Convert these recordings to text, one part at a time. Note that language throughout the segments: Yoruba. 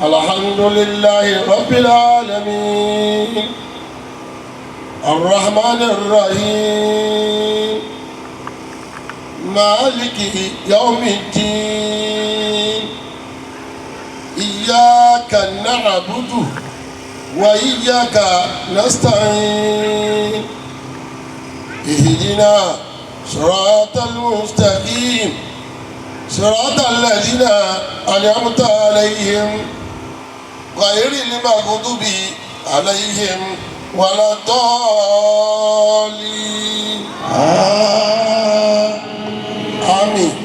الحمد لله رب العالمين الرحمن الرحيم مالك يوم الدين إياك نعبد وإياك نستعين اهدنا صراط المستقيم صراط الذين أنعمت عليهم غير المغضوب عليهم ولا الضالين. آمين.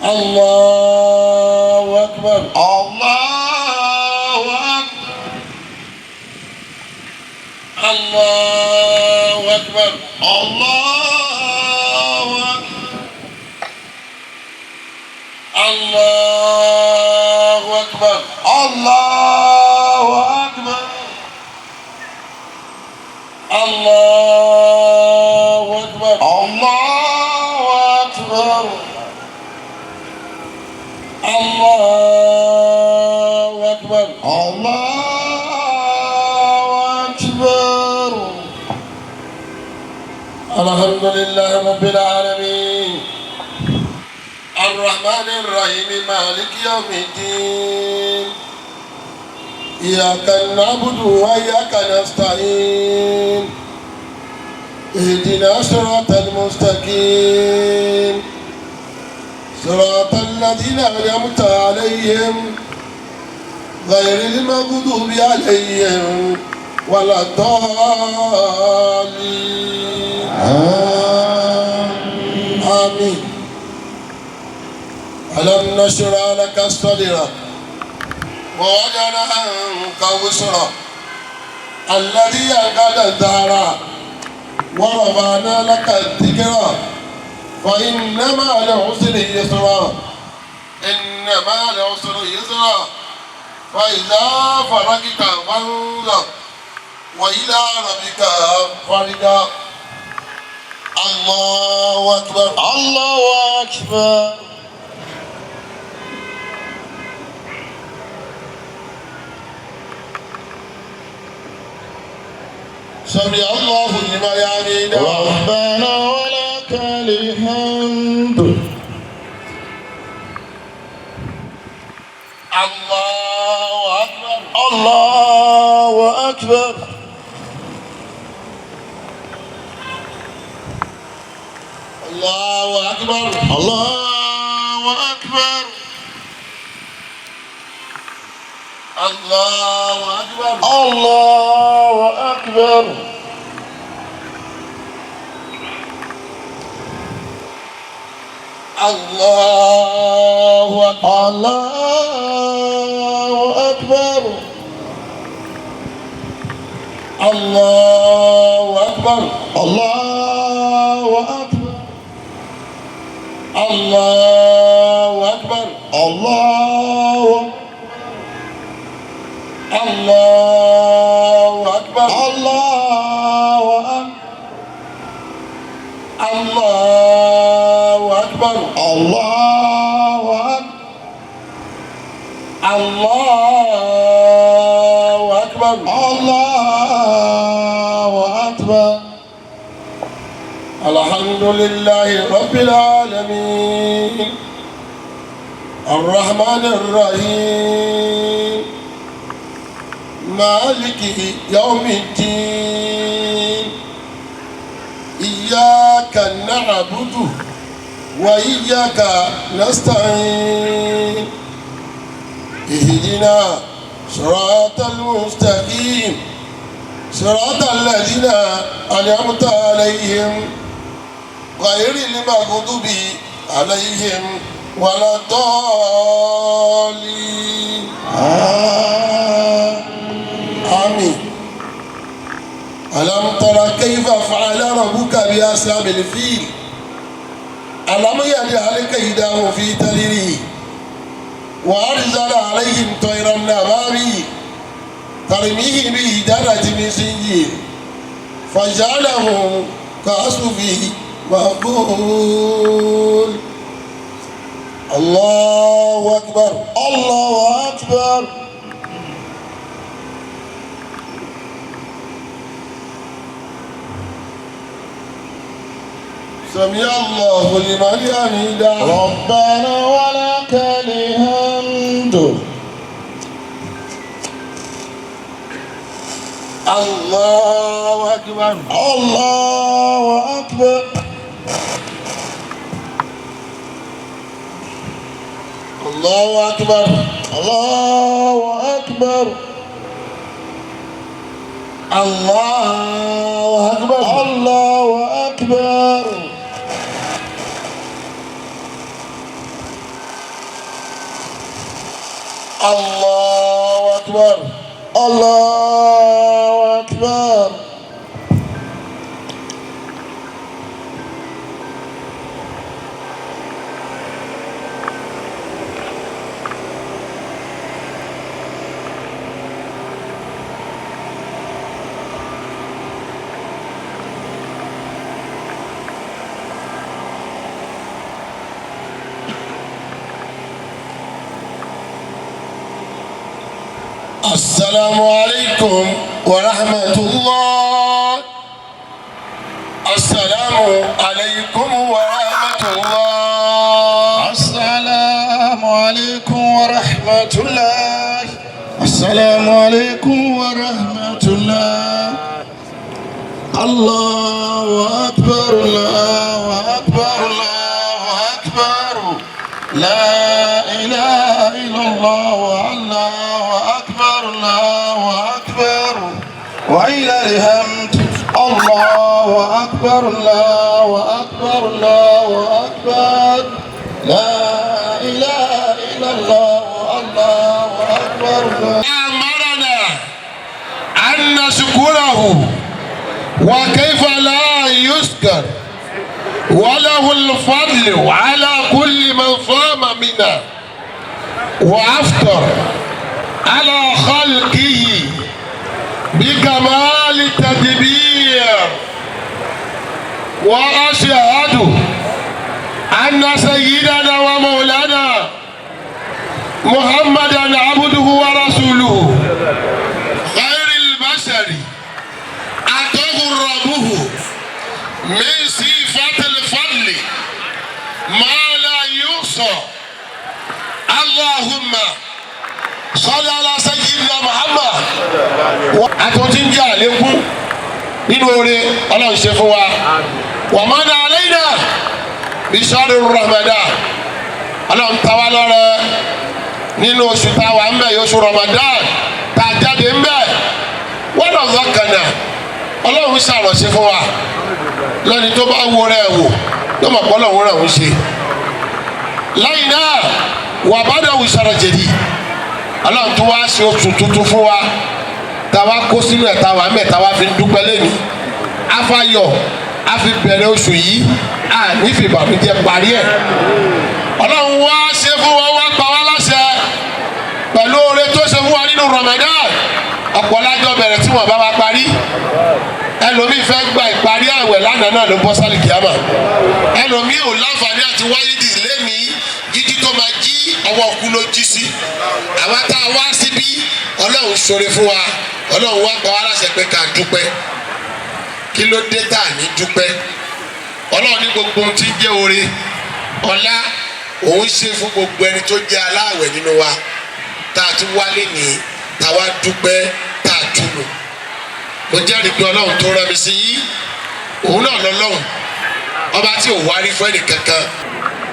الله أكبر. الله أكبر. الله أكبر. الله أكبر. الله أكبر. الله أكبر. الله أكبر. الله أكبر. الله أكبر. الله أكبر. الحمد لله رب العالمين الرحمن الرحيم مالك يوم الدين إياك نعبد وإياك نستعين اهدنا صراط المستقيم صراط الذين أنعمت عليهم غير المغضوب عليهم ولا الضالين. آمين. ألم نشرح لك صدرك ووضعنا عنك وزرك الذي أنقض ظهرك ورفعنا لك الذكر فإن مع العسر يسرا إن مع العسر يسرا فإذا فرغت فانصب وإلى ربك فارغب. الله أكبر. الله أكبر. سمع الله لمن حمده. ربنا ولك الحمد. الله أكبر. الله أكبر. الله أكبر. الله أكبر. الله أكبر. الله أكبر. الله أكبر. الله أكبر. الله أكبر. الله أكبر. الله أكبر. الله الله أكبر. الله أكبر. الله أكبر. الله أكبر. الله أكبر. الله أكبر. الحمد لله رب العالمين الرحمن الرحيم مالك يوم الدين إياك نعبد وإياك نستعين اهدنا صراط المستقيم صراط الذين أنعمت عليهم غير المغضوب عليهم ولا الضالين. آمين. ألم تر كيف فعل ربك بأصحاب الفيل ألم يجعل كيدهم في تضليل وأرسل عليهم طيرا أبابيل ترميهم بحجارة من سجيل فجعلهم كعصف مأكول. الله أكبر. الله أكبر. سمع الله لمن حمده. ربنا ولك الحمد. الله أكبر. الله أكبر. الله أكبر. الله أكبر. الله أكبر. الله أكبر. الله أكبر. الله أكبر. السلام عليكم ورحمة الله. السلام عليكم ورحمة الله. السلام عليكم ورحمة الله. السلام عليكم ورحمة الله. الله أكبر، الله أكبر، الله أكبر. لا إله إلا الله، الله أكبر، الله أكبر، ولله الحمد. الله أكبر، الله أكبر، الله أكبر. لا إله إلا الله، الله أكبر. أمرنا أن نشكره، وكيف لا يشكر وله الفضل على كل من صام منا وأفطر على خلقه بكمال التدبير. وأشهد أن سيدنا ومولانا محمدا عبده ورسوله خير البشر، أعطاه ربه من صفة الفضل ما لا يحصى. اللهم صل على سيدنا محمد. Àtúntí ń jẹ́ àlékún nínú oore Ọlọ́run ṣe fún wa. ومن علينا بشهر Ramadan. Ọlọ́run ta wá lọ́rẹ nínú oṣù tá a wà ń bẹ̀ yìí, oṣù Ramadan tá a jáde ń bẹ̀ wọ́n lọ lọ́kànnà. Ọlọ́run ṣàròṣe fún wa lẹ́ni tó bá wo rẹ̀ wò yóò mọ̀ pé Ọlọ́run rẹ̀ ń ṣe. Lẹ́yìn náà wà bá dàwù sọ̀rọ̀ jẹ̀dí, Ọlọ́run tó wá ṣe oṣù tuntun fún wa tá a wá kó sínú ẹ̀, tá a wà ń bẹ̀, tá a wá fi dúpẹ́ lẹ́nu afayọ̀. A fi bẹ̀rẹ̀ oṣù yìí, a ní fi ìbànújẹ́ parí ẹ̀. Ọlọ́run wá ṣe fún wa, wá pa wá láṣẹ pẹ̀lú oore tó ṣe fún wa nínú Ramadan. Ọ̀pọ̀ lájọ bẹ̀rẹ̀ tí wọ́n bá wa parí. Ẹlòmíì fẹ́ gba ìparí àwẹ̀ lánàá náà ló bọ́ sálì kíámà. Ẹlòmíì ò láǹfààní àti wáyé dì lẹ́mìí. Jíjí tó máa jí, ọwọ́ ọkú ló jí sí. Àwa tá a wá síbí, Ọlọ́run ṣoore fún wa. Ọlọ́run wá pa wá láṣẹ pé ká dúpẹ́. Kí ló dé tá à ní dúpẹ́? Ọlọ́run ní gbogbo ohun tí ń jẹ́ oore ọlá, òun ṣe fún gbogbo ẹni tó jẹ́ aláàwẹ̀ nínú wa tá a tún wálé ní, tá a wá dúpẹ́, tá a túnú. Mo jẹ́rìí pé Ọlọ́run tó rán mi sí yí, òun náà lọ́lọ́run ọba tí ò wárí fún ẹnì kankan.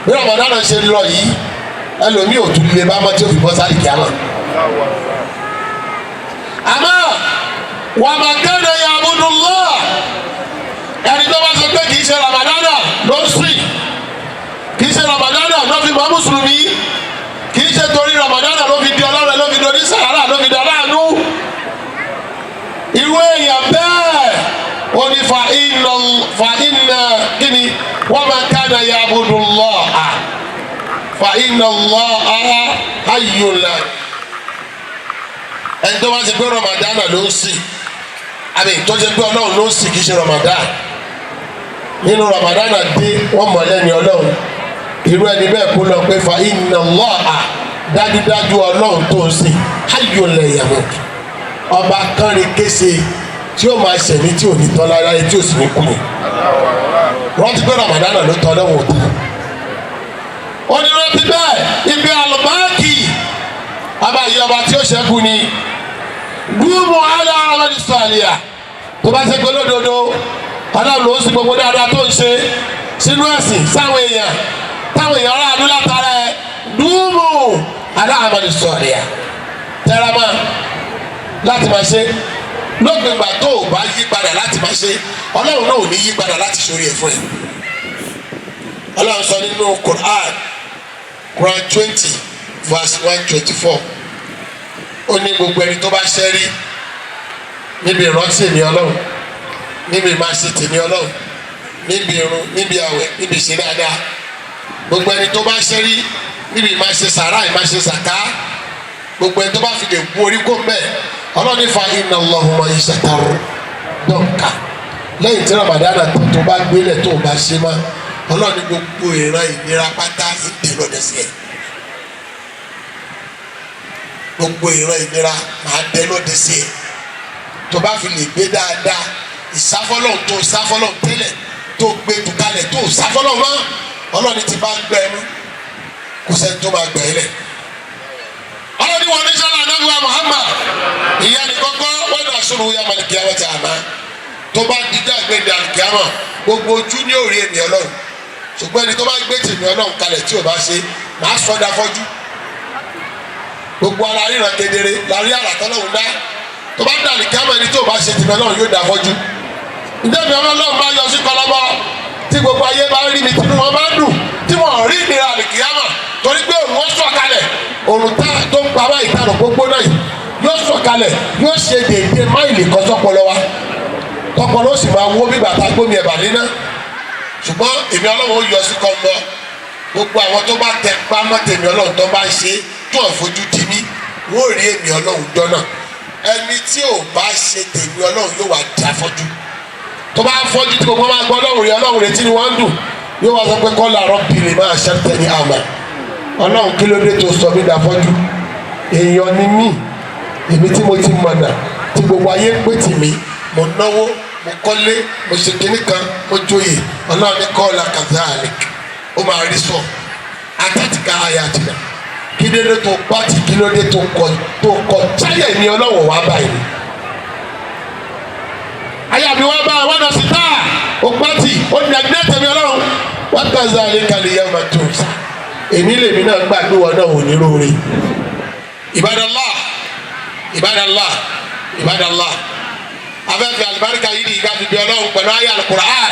Bí Ramadan ṣe lọ yìí, ẹlòmíì ò tún lè bá mọ́ tí ó fi bọ́ sáré kíámà. Àmọ́ wà má kánà ya'budullah, ẹni tó bá sọ pé kì í ṣe Ramadan ló ń sìn, kì í ṣe Ramadan ló fi mọ́ mùsùlùmí, kì í ṣe torí Ramadan ló fi di ọlọ́run, ló fi di onísàárà, ló fi di aláàánú, irú èèyàn bẹ́ẹ̀, ó ní fa inna kíni? Wa ma kana ya'budullah fa inna Allaha hayyun la. Ẹni tó bá ṣe pé Ramadan ló ń sìn, àbí tó ṣe pé Ọlọ́run ló ń sìn, kì í ṣe Ramadan, nínú Ramadan dé wọ́n mọ̀ lẹ́ni Ọlọ́run. Irú ẹni bẹ́ẹ̀ kó lọ pé fa inna Allaha, dájúdájú Ọlọ́run tó ń sìn, hayyun la yamut, ọba kánrin kése tí ó máa ṣẹ̀mí tí ò ní tán láéláé, tí ò sì ní kú ni. Rántí pé Ramadana ló tán lọ́wọ́ òtún. Ó ní rántí bẹ́ẹ̀ ibi àlùbáàkì ọba yìí, ọba tí ó ṣẹ́kù ni. Dúró ala amali saliya. Tó bá ṣe pé lódodo Ọlọ́run ló ń sin, gbogbo dáadáa tó ń ṣe sínú ẹ̀sìn sáwọn èèyàn, táwọn èèyàn rà àdúrà látara ẹ̀, dúró ala amali saliya, tẹ́ra mọ́ láti máa ṣe. Lópin ìgbà tó o bá yí padà láti máa ṣe, Ọlọ́run náà ò ní yí padà láti ṣorí ẹ̀ fún ẹ. Ọlọ́run sọ nínú Quran, Quran 20 verse 124, ó ní gbogbo ẹni tó bá ṣẹ́rí níbi ìrántí èmi Ọlọ́run, níbi ìmáa ṣe tèmi Ọlọ́run, níbi irun, níbi àwẹ̀, níbi ìṣe dáadáa, gbogbo ẹni tó bá ṣẹ́rí níbi ìmáa ṣe sàrà, ìmáa ṣe sàká, gbogbo ẹni tó bá fi lè gún orí kó mbẹ, Ọlọ́run ní fa inna Allahumma ìṣàtàrò dọ̀nka. Lẹ́yìn tí Ramadana tó bá gbélé tó bá ṣe má, Ọlọ́run ní gbogbo ìran ìnira pátá ìdè lọ́dẹ sí ẹ̀. Gbogbo ìran ìnira máa dẹ lọ́dẹ sí ẹ̀. Tó bá fi lè gbé dáadáa, ìsáfọ́lọ́hún tó sáfọ́lọ́hún tẹ́lẹ̀, tó gbé tukalẹ̀, tó sáfọ́lọ́hún mọ́, Ọlọ́run ti bá gbẹ mú, kò sẹ́ni tó máa gbẹ lẹ̀. Ọlọ́run ní wọn ní sọ́lá anábíwá Muhammad ìyá ni kọ́kọ́ wọ́n náà sọ̀rọ̀ ya màlìkíyàmọ̀ ti àmà. Tó bá dídá gbẹ̀dẹ̀ àlìkíyàmọ̀, gbogbo ojú ní òrí èmi Ọlọ́run. Ṣùgbọ́n ẹni tó bá gbé tèmi Ọlọ́run kalẹ̀ tí ò bá ṣe, màá sọ́dà fọ́jú. Gbogbo ara ríran kedere la rí àrà tọ́lọ́run dá. Tó bá dà àlìkíyàmọ̀, ẹni tó bá ṣe tèmi Ọlọ́run yóò dà fọ́jú. Ǹjẹ́ mi Ọlọ́run bá yọ sí kọlọ́bọ tí gbogbo ayé bá rí mi, tínú wọn bá dùn, tí wọn rí ìnira àlìkíyàmọ̀, torí pé òun ó sọ̀kalẹ̀, òrùn tó ń pa wá ìtanù gbogbo náà yìí yóò sọ̀kalẹ̀, yóò ṣe déédéé máìlì kan sọ́pọlọ wa, tọpọlọ ó sì máa wó bí bàtà gbómi ẹ̀bà níná. Ṣùgbọ́n èmi Ọlọ́run ó yọ sí kọ́ńbọ́. Gbogbo àwọn tó bá tẹ pámọ́ tèmi Ọlọ́run, tó bá ń ṣe tó ò fojú di mí, wọ́n ò rí èmi Ọlọ́run jọ náà. Ẹni tí ò bá ṣe tèmi Ọlọ́run yóò wá di afọ́jú. Tó bá fọ́jú tí gbogbo máa gbọ́ Ọlọ́run rí, Ọlọ́run retí ni wọ́n ń dùn, yóò wá sọ pé kọ́lá rọ́bì lè máa ṣẹ́tẹ̀ ní àmà. Ọlọ́run, kí ló dé tó sọ mí dàfọ́jú? Èèyàn ni mí, èmi tí mo ti mọ̀nà, tí gbogbo ayé ń pè tì mí, mo náwó, mo kọ́lé, mo ṣe kinní kan, mo joyè. Ọlọ́run ní kọ́ọ̀lá kazalik, ó máa rí sọ atẹ́tìká ayé àtìlá. Kí ló dé tó pàtì? Kí ló dé tó kọ táyà ní Ọlọ́run wá báyìí? Ayé àbí wá bá wọn lọ sí táà ó pàtì, ó ní ẹgbẹ́ tẹ̀mí Ọlọ́run wọ́n kazalika al-yawma tunsa. Èmi lèmi náà gbàgbé wọn náà wò ní lóore. Ibadallah, ibadallah, ibadallah, afẹ́fẹ́ alibarika yìí ni ìka fi bí Ọlọ́run pẹ̀lú ayé al-Qur'an.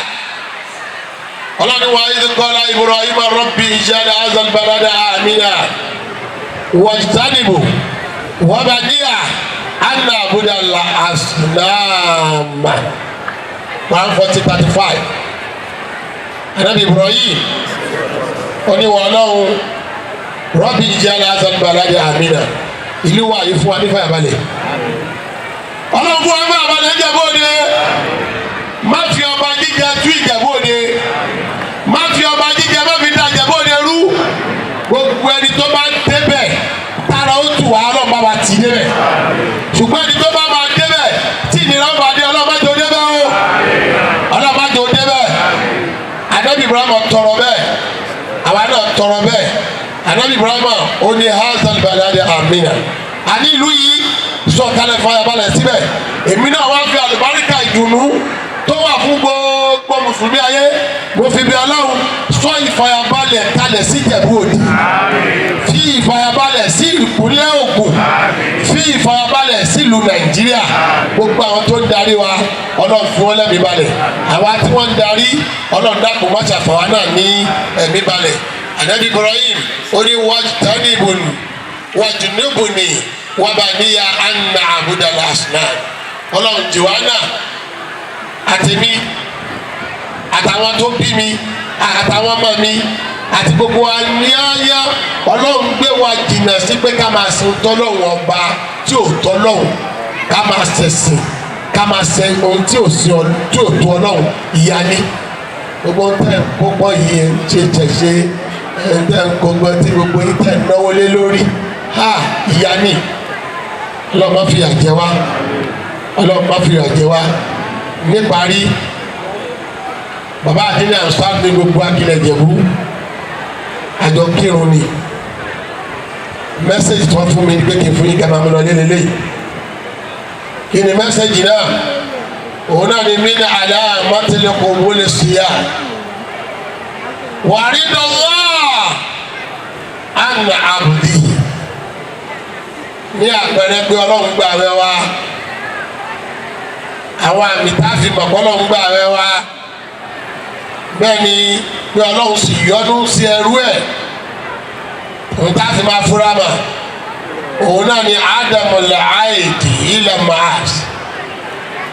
Ọlọ́run wa idh qala Ibrahim rabbi ij'al hadha al-balada amina wajtanib wa baniya an na'buda al-asnam. 140:35. Anabi Ibrahim oníwọ̀ Ọlọ́run, rabbi ij'al hadha al-balada amina, ìlú wa yìí, fún wa ní fàyàbalẹ̀. Ọlọ́run, fún wa ní fàyàbalẹ̀. Ìjẹ̀bú Òde, má fi ọba jíjẹ tú Ìjẹ̀bú Òde, má fi ọba jíjẹ, má fi da Ìjẹ̀bú Òde rú. Gbogbo ẹni tó bá débẹ̀ tára ó tù wá, Ọlọ́run bá wa tì í débẹ̀. Ṣùgbọ́n ẹni tó bá máa débẹ̀ tí ìnira bá dé, Ọlọ́run má jẹ́ ó débẹ̀ o, Ọlọ́run má jẹ́ ó débẹ̀. Anabi Ibrahim tọrọ bẹ́ẹ̀, àwa náà tọrọ bẹ́ẹ̀. Anabi Ibrahim ó ní hazal balade amina, àní ìlú yìí, sọ̀kalẹ̀ fàyàbalẹ̀ síbẹ̀. Èmi náà wá fi àlùbáríkà ìdùnnú tó wà fún gbogbo mùsùlùmí ayé, mo fi bí Ọlọ́run sọ ìfàyàbalẹ̀ kalẹ̀ sí Ìjẹ̀bú Òde, fi ìfàyàbalẹ̀ sí ìpínlẹ̀ Ògùn, fi ìfàyàbalẹ̀ sílùú Nàìjíríà. Gbogbo àwọn tó ń darí wa, Ọlọ́run fún wọn lẹ́mìí balẹ̀. Àwa tí wọ́n ń darí, Ọlọ́run dákun má ṣàfàwá náà ní ẹ̀mí balẹ̀. Ànábì Ibrahim ó ní wajtanibun wajnubni wabaniya an na'budal asnam. Ọlọ́run, jìwá náà àtẹ̀mí àtàwọn tó bí mi àtàwọn ọmọ mi àti gbogbo wa ní áyá, Ọlọ́run gbé wa jìnnà sí pé ká máa sin tọ́lọ́hún ọba tí ò tọ́lọ́hún, ká máa ṣẹ̀sìn, ká máa ṣe ohun tí ò sí tí ò tó Ọlọ́run. Ìyá ni gbogbo ń tẹ̀ kókó yìí ń ṣe tẹ̀ṣe. Ẹ̀ ń gbogbo tí gbogbo yín tẹ̀ ń náwó lé lórí, ha, ìyá ni. Ọlọ́run má fìyà jẹ wá, Ọlọ́run má fìyà jẹ wá. Níparí, bàbá àdínní àǹsá ní gbogbo Akilẹ̀ Ìjẹ̀bú, àjọ kírun ni. Message tí wọ́n fún mi pé kí n fún yín kẹ́ máa mú lọ lélẹ́lẹ́yìí, kí ni message náà? Òun náà ni min alamatil qubuli siyam wa ridallah an abdi. Ní àpẹẹrẹ pé Ọlọ́run gbà wẹ́ wa, àwọn àmì tá a fi mọ̀ pé Ọlọ́run gbà wẹ́ wa, bẹ́ẹ̀ ni pé Ọlọ́run sì yọ́nú sí ẹrú ẹ̀, òun tá a fi máa fura mà, òun náà ni ádámù làáìdì ilẹ̀ maas,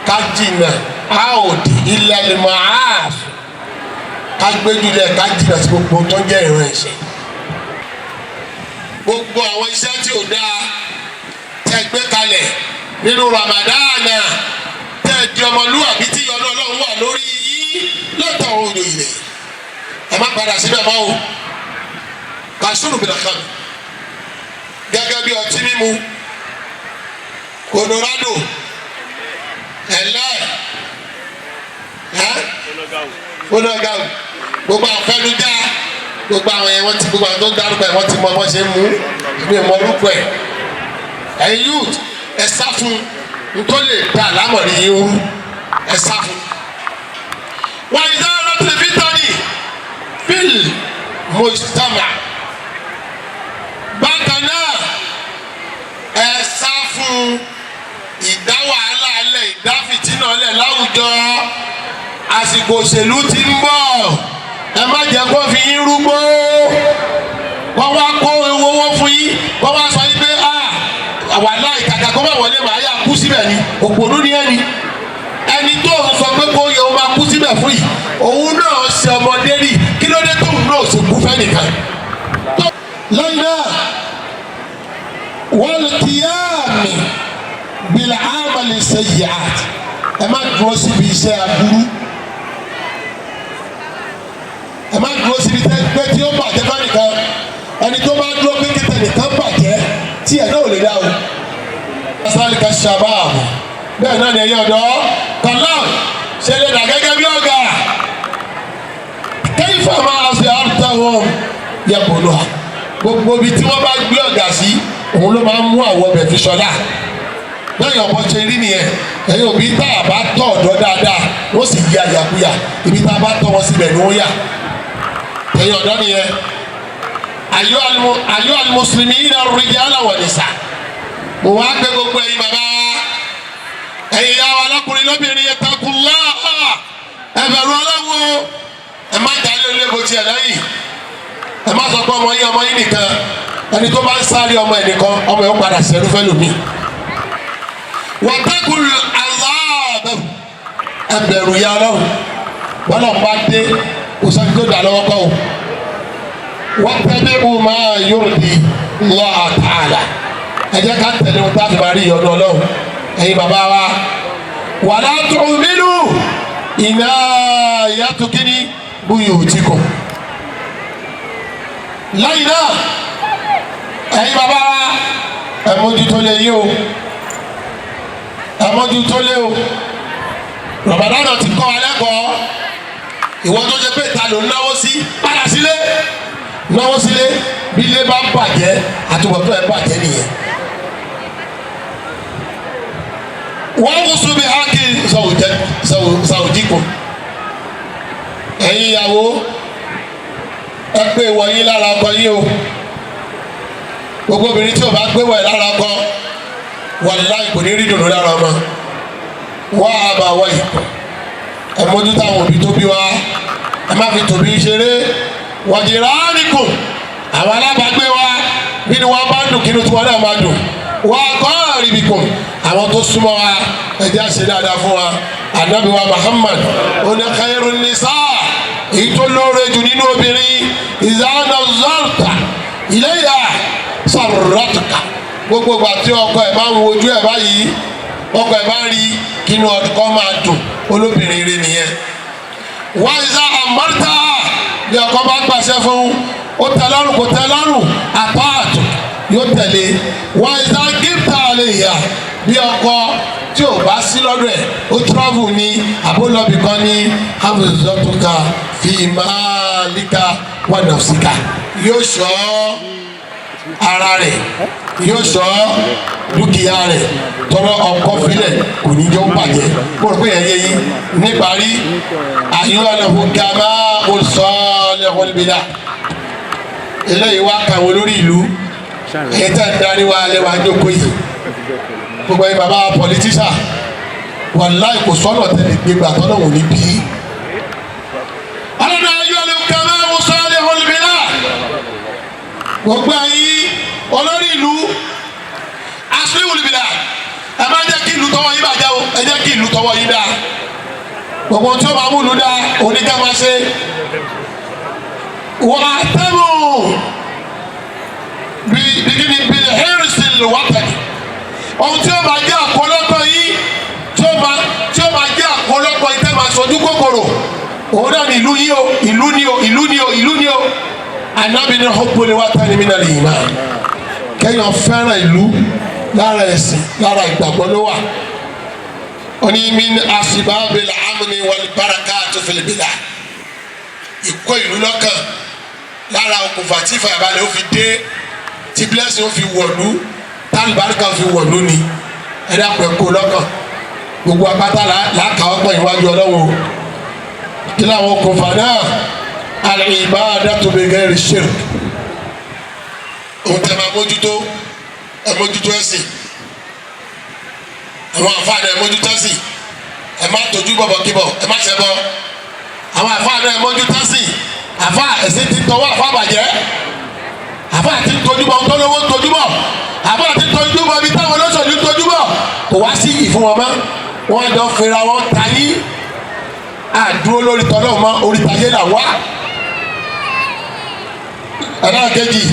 ká jìnnà áòdì ilẹ̀ maas, ká gbẹ́júlẹ̀, ká jìnnà sí gbogbo tó ń jẹ́ ìran ẹ̀ṣẹ̀, gbogbo àwọn iṣẹ́ tí ò dáa tẹ́ gbé kalẹ̀ nínú Ramadana, tẹ́ di ọmọlúwàbí tí ìyọ́nú Ọlọ́run wà lórí yín lọ́tọ̀ òòlù ilẹ̀, ẹ má padà síbẹ̀ mọ́ o. Kàṣúrù bìnà kan gẹ́gẹ́ bí ọtí mímu, Colorado, ẹ̀lẹ́ ẹ́ onága, gbogbo àfẹnujá, gbogbo àwọn yẹn, wọ́n ti gbogbo àwọn tó ń dárúkọ ẹ̀, wọ́n ti mọ bọ́n ṣe ń mú mi mọ orúkọ ẹ̀. Ẹ̀yin youth, ẹ sá fún n tó lè da àlámọ̀rí yín rú, ẹ sá fún. Wọ́n ìdá ọlọ́tún fítọ́nì fíl mujtama. Bákan náà, ẹ sá fún ìdá wàhálà lẹ̀, ìdá fìtínà lẹ̀ láwùjọ. Àsìkò òṣèlú ti ń bọ̀, ẹ má jẹ́ kó fi yín rúgbó, wọ́n wá kó owó fún yín, wọ́n wá sọ yín pé wàhálà ìkàkà kó má wọlé, màá yà kú síbẹ̀ ni. Òpònú ni ẹni ẹni tó ń sọ pé kó yẹ ó máa kú síbẹ̀ fún yìí, òun náà ṣe ọmọdé rí. Kí ló dé tóun náà ṣe kú fẹ́ nìkan? Lẹ́yìn náà, wal qiyam bil amali sayyi'at, ẹ má dúró síbi iṣẹ́ aburú, ẹ má dúró síbi pé tí ó bàjẹ́ bá nìkan. Ẹni tó bá dúró pé kíkẹ́ nìkan bàjẹ́, tí ẹ̀ náà ò lè dá o. Sálíkà sàbáàbù, bẹ́ẹ̀ náà ni ẹ̀yin ọ̀dọ́ kàlá ṣe lè dà gẹ́gẹ́ bí ọ̀gá. Kayfa máa ṣe àrùtàwọn yẹ kó lọ gbogbo ibi tí wọ́n bá gbé ọ̀gá sí, òun ló máa ń mú àwọ̀ ọbẹ̀ fi ṣọlá. Lẹ́yìn ọ̀pọ̀ ṣe rí nìyẹn. Ẹ̀yin òbí, tá a bá tọ̀ ọ̀dọ́ dáadáa, wọ́n sì yí àyàkúyà. Ibi tá a bá tọ́ wọn síbẹ̀ ni wọ́n yà. Ẹ̀yin ọ̀dọ́ nìyẹn. Ayyuha al-muslimina ar-rijala wa nisa, mo wá pé gbogbo ẹ̀yin bàbá wa, ẹ̀yin ìyá wa, lọ́kùnrin lóbìnrin, ittaqullaha, ẹ bẹ̀rù Ọlọ́run o. Ẹ má jalè olè bó tiẹ̀ lẹ́yìn. Ẹ má sọ pé ọmọ yín, ọmọ yín nìkan. Ẹni tó bá ń sáré ọmọ ẹ̀ nìkan, ọmọ ẹ̀ ó padà sẹ́rú fẹ́ lómi. Wattaqul azab, ẹ bẹ̀rù ya Ọlọ́run. Bọ́lá bá dé, kò sẹ́ni tó dà lọ́wọ́ kọ́ o. Wattabi'u ma yurdi Allah ta'ala, ẹ jẹ́ ká tẹ̀lé ohun tá a fi máa rí ìyọ́nú Ọlọ́run. Ẹ̀yin bàbá wa, wala tu'minu inayatu buyutikum. Lẹ́yìn náà, ẹ̀yin bàbá wa, ẹ mójútó lé yín o, ẹ mójútó lé o. Ramadan ti kọ́ wa lẹ́kọ̀ọ́. Ìwọ tó ṣe pé ìta ló ń náwó sí, padà sílé, náwó sílé. Bí ilé bá ń bàjẹ́, àtúbọ̀tán ẹ̀ bàjẹ́ nìyẹn. Wọ́n kò sún bí hákì sàwùjíkù. Ẹ̀yin ìyàwó, ẹ pé ìwọ yín lára ọkọ yín o. Gbogbo obìnrin tí o bá gbé wọ̀ ẹ́ lára ọkọ, wàláhì, kò ní rí dùnú lára ọmọ. Wọ́n á bá wọ̀ yìí. Ẹ mójútó àwọn òbí tó bí wa, ẹ má fi tòbí ṣeré. Wajiranikum, àwọn alábàágbé wa, bí ni wọ́n bá ń dùn, kí ni tí wọ́n náà máa dùn. Wa aqaribikum, àwọn tó súnmọ́ wa, ẹ jẹ́ á ṣe dáadáa fún wa. Ànábì wa Muhammad ó ní khairun nisa, èyí tó lóore jù nínú obìnrin, idha nazarta ilayha sarratka, gbogbo ìgbà tí ọkọ ẹ̀ máa ń wojú ẹ̀ báyìí, ọkọ ẹ̀ bá rí, kínú ọkọ máa dùn, olóbìnrin rẹ nìyẹn. Wa iza amarta, bí ọkọ bá pàṣẹ fún Ó tẹ́ lọ́rùn, kò tẹ́ lọ́rùn, àtọ́àtù yóò tẹ̀lé. Wọ́n ìta gíftà lè yà bí ọkọ tí ò bá sí lọ́dọ̀ ẹ̀, ó travel ní àbólọ́bì kan ní hafizatuka fi máàlíkà wà nàfsíkà, yóò ṣọ́ ara rẹ̀, yóò ṣọ́ dúkìá rẹ̀. Tọ́lọ́ ọkọ filẹ̀ kò ní jẹ́ ó bàjẹ́. Mo rò pé yẹn yé yín. Níparí, àyọ̀lẹ̀hù gàmá olùsọ̀lẹ̀hùnbílà, eléyìí wá kàwé lórí ìlú èyí tẹ̀ ń darí wa lẹ́wà jókòó yìí. Gbogbo yìí, bàbá politician, wàláì kò sọ́nà tẹ́lẹ̀ gbégbá tọ́lọ̀ wò ní bí. Ọlọ́dún àyọ̀lẹ̀hù gàmá olùsọ̀lẹ̀hùnbílà, gbogbo ẹ̀yin olórí ìlú, asíwìlìbìlà, ẹ má jẹ́ kí ìlú tọwọ́ yín bàjẹ́ o. Ẹ jẹ́ kí ìlú tọwọ́ yín dáa. Gbogbo tí ó máa mú ìlú dáa oníkà máa ṣe. Wọ́n á tẹ́lù bí bíkíni bí hẹ́rìsì wàtàkì. Ohun tí ó máa jẹ́ àkọlọ́kọ̀ yín, tí ó máa jẹ́ àkọlọ́kọ̀ yín tẹ́ máa sojú kòkòrò, òun náà ní ìlú yín o. Ìlú ni o, ìlú ni o, ìlú ni o. Ànábì ní hubbul watani minal iman. Kéèyàn fẹ́ràn ìlú, lára ẹ̀sìn, lára ìgbàgbọ́ ló wà. Ó ní min asbabil amni wal barakati fil bilad. Ìkó ìlú lọ́kàn, lára okùnfà tí ìfàyàbalẹ̀ ó fi dé, tí blessing ó fi wọ̀lú, tálùbáríkà ó fi wọ̀lú ni. Ẹ dákun, ẹ kó lọ́kàn. Gbogbo apáta làákà ọgbọ̀n ìwájú ọlọ́wọ́. Kí làwọn okùnfà náà? Al-ibadatu bi ghairi shirk. Òun tẹ máa mójútó, ẹ mójútó ẹ̀sìn. Àwọn àfáàní, ẹ mójútó ẹ̀sìn. Ẹ má tójú bọ̀bọ̀ kíbọ̀, ẹ má ṣẹbọ. Àwọn àfáàní, ẹ mójútó ẹ̀sìn. Àfáà, ẹ̀sìn ti tọwọ́ àfáà bàjẹ́. Àfáà ti tójú bọ̀ tó lówó tójú bọ̀. Àfáà ti tójú bọ̀ ibi táwọn olóṣèlú tójú bọ̀. Kò wá sí ìfún wọn mọ́. Wọ́n jọ fira wọn tayí àdúró lórí tọ́lọ́ mọ́, orí tayé là wá. Ẹlẹ́ẹ̀kejì,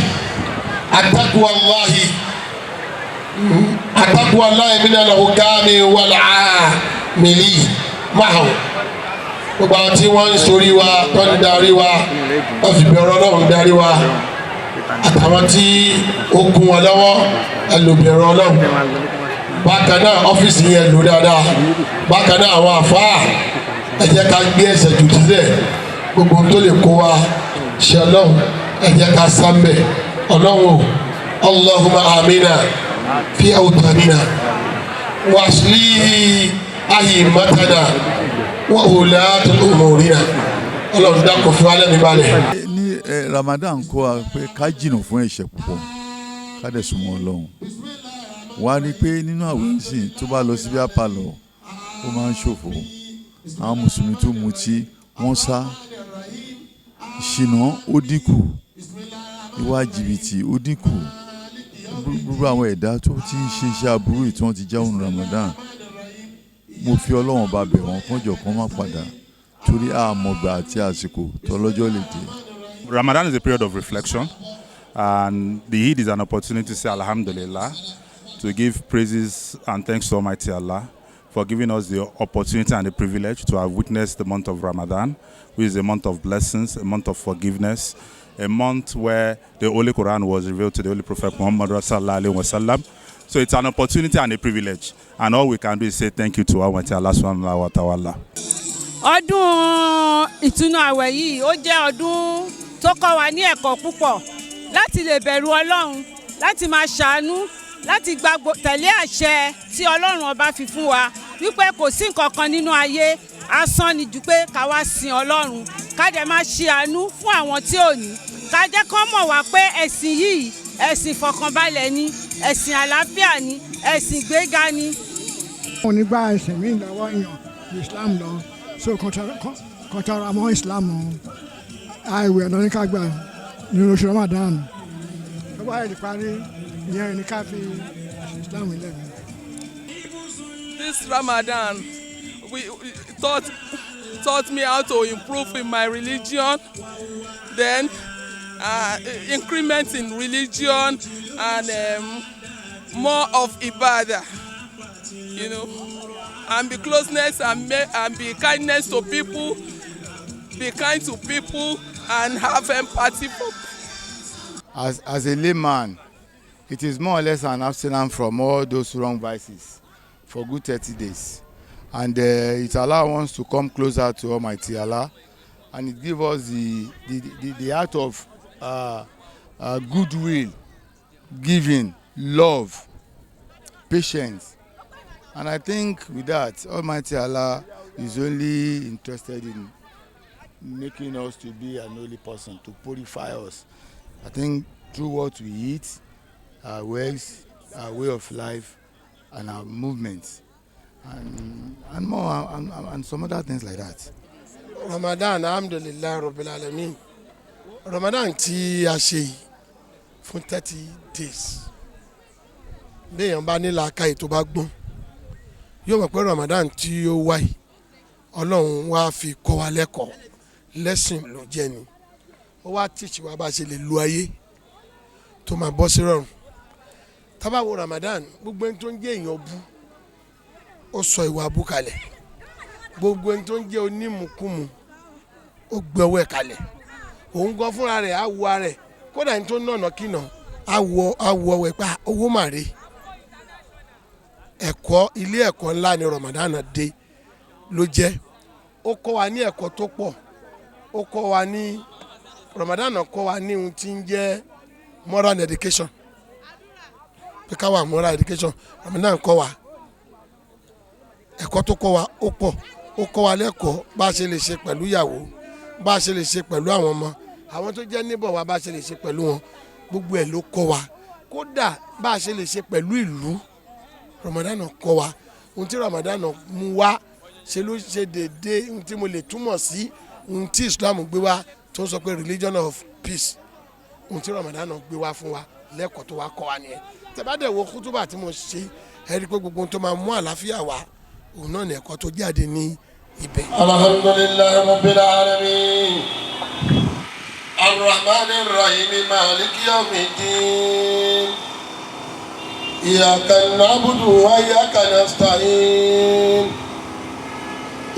atakuwalahi, atakuwalahi minal hukami wal amili máa. Gbogbo àwọn tí wọ́n ń sori wa, tó ń darí wa, wọ́n fi bẹ̀rù Ọlọ́run darí wa, àtàwọn tí ó kún wọn lọ́wọ́, ẹ lò bẹ̀rù Ọlọ́run. Bákan náà, ọ́fíìsì yẹn lò dáadáa. Bákan náà, àwọn àfáà, ẹ jẹ́ ká gbé ẹsẹ̀ jù sílẹ̀. Gbogbo tó lè kó wa ṣe Ọlọ́run, ẹ jẹ́ ká sáńbẹ̀ Ọlọ́run o. Allahumma amina fi awtanina wasli ahimatana wa ulatul umurina. Ọlọ́run, dákun, fún alẹ́ mi balẹ̀. Ní Ramadan kọ́ wa pé ká jìnnà fún ẹ̀ṣẹ̀ púpọ̀, ká dẹ̀ súnmọ́ Ọlọ́run. Wá rí i pé nínú àwẹ̀ ìsìn, tó bá lọ síbi àpàlọ́, ó máa ń ṣòfò. Àwọn mùsùlùmí tó mutí, wọ́n sá. Ìṣìnà ó dínkù, ìwà jìbìtì ó dínkù. Gbogbo àwọn ẹ̀dá tó ti ń ṣe iṣẹ́ aburú yìí tí wọ́n ti jáwọ́ Ramadan, mo fi Ọlọ́run bá bẹ̀ wọ́n kánjọ kan má padà, torí àmọ̀gbà àti àsìkò tọ́lọ́jọ́ lè dé. Ramadan is a period of reflection, and the Eid is an opportunity to say Alhamdulillah, to give praises and thanks to Almighty Allah for giving us the opportunity and the privilege to have witnessed the month of Ramadan, which is a month of blessings, a month of forgiveness, a month where the Holy Quran was revealed to the Holy Prophet Muhammad sallallahu alaihi wasallam. So it's an opportunity and a privilege, and all we can do is say thank you to Almighty Allah subhanahu wa ta'ala. Ọdún ìtúnu àwẹ̀ yìí, ó jẹ́ ọdún tó kọ́ wa ní ẹ̀kọ́ púpọ̀ láti lè bẹ̀rù Ọlọ́run, láti máa ṣàánú, láti gba tẹ̀lé àṣẹ tí Ọlọ́run ọba fi fún wa, wípé kò sí nǹkan kan nínú ayé, asán ni ju pé ká wá sin Ọlọ́run, ká dẹ̀ máa ṣe àánú fún àwọn tí ò ní, ká jẹ́ kán mọ̀ wá pé ẹ̀sìn yìí, ẹ̀sìn ìfọ̀kànbalẹ̀ ni, ẹ̀sìn àlàáfíà ni, ẹ̀sìn ìgbéga ni. Wọn ò ní gba ẹ̀sìn míì lọ́wọ́ èèyàn ju Islam lọ, so kọ́ńtàrà mọ́ Islam. Àìwẹ̀ ọ̀nà ní ká gbà nínú oṣù Ramadan. Tó bá yẹ ti parí, ìyẹn ní ká fi ẹ̀sìn Islam lẹ̀ mí. This Ramadan we taught me how to improve in my religion, then increment in religion and more of ibadah, and be closeness and be kindness to people, be kind to people and have empathy for As a layman, it is more or less an abstinence from all those wrong vices for good 30 days. And it allows us to come closer to Almighty Allah, and it gives us the art of goodwill, giving, love, patience. And I think with that, Almighty Allah is only interested in making us to be an holy person, to purify us. I think through what we eat, our works, our way of life, and our movements, and more, and some other things like that. Ramadan, alhamdulillahi rabbil alamin. Ramadan tí a ṣe yìí fún 30 days, béèyàn bá ní làákàyè, tó bá gbọ́n, yóò mọ̀ pé Ramadan tí ó wá yìí, Ọlọ́run wá fi kọ́ wa lẹ́kọ̀ọ́ lẹ́sìn ló jẹ́ ni. Ó wá teach wa bá a ṣe lè lu ayé tó máa bọ́ sí rọrùn. Tá bá wo Ramadan, gbogbo ẹni tó ń jẹ́ èèyàn bú, ó sọ ìwà bú kalẹ̀. Gbogbo ẹni tó ń jẹ́ onímùkúmu, ó gbé ọwọ́ ẹ̀ kalẹ̀. Òun gan fúnra rẹ̀ á wo ara ẹ̀. Kódà ẹni tó nànà kìnà á wo ọwọ́ ẹ̀ pé, "Ah, owó mà rè." Ẹ̀kọ́, ilé ẹ̀kọ́ ńlá ni Ramadan dé ló jẹ́. Ó kọ́ wa ní ẹ̀kọ́ tó pọ̀. Ó kọ́ wa ní, Ramadan kọ́ wa ní ohun tí ń jẹ́ moral education, pé ká wà moral education. Ramadan kọ́ wa, ẹ̀kọ́ tó kọ́ wa ó pọ̀. Ó kọ́ wa lẹ́kọ̀ọ́ bá a ṣe lè ṣe pẹ̀lú ìyàwó, bá a ṣe lè ṣe pẹ̀lú àwọn ọmọ, àwọn tó jẹ́ níbọ̀ wa, bá a ṣe lè ṣe pẹ̀lú wọn. Gbogbo ẹ̀ ló kọ́ wa. Kódà bá a ṣe lè ṣe pẹ̀lú ìlú, Ramadan kọ́ wa. Ohun tí Ramadan mú wá ṣe ló ṣe déédéé ohun tí mo lè túmọ̀ sí ohun tí Islam gbé wá, tó ń sọ pé religion of peace. Ohun tí Ramadan gbé wá fún wa lẹ́kọ̀ọ́ tó wá kọ́ wa nìyẹn. Tẹ́ bá dẹ̀ wo kútúbà tí mo ṣe, ẹ rí i pé gbogbo ohun tó máa mú àlàáfíà wá, òun náà ní ẹ̀kọ́ tó jáde ní ibẹ̀. الحمد لله رب العالمين الرحمن الرحيم مالك يوم الدين إياك نعبد وإياك نستعين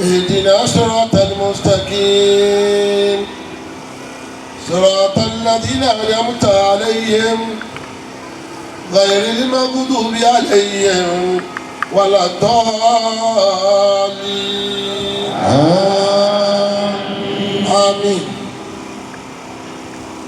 اهدنا الصراط المستقيم صراط الذين أنعمت عليهم غير المغضوب عليهم ولا الضالين آمين.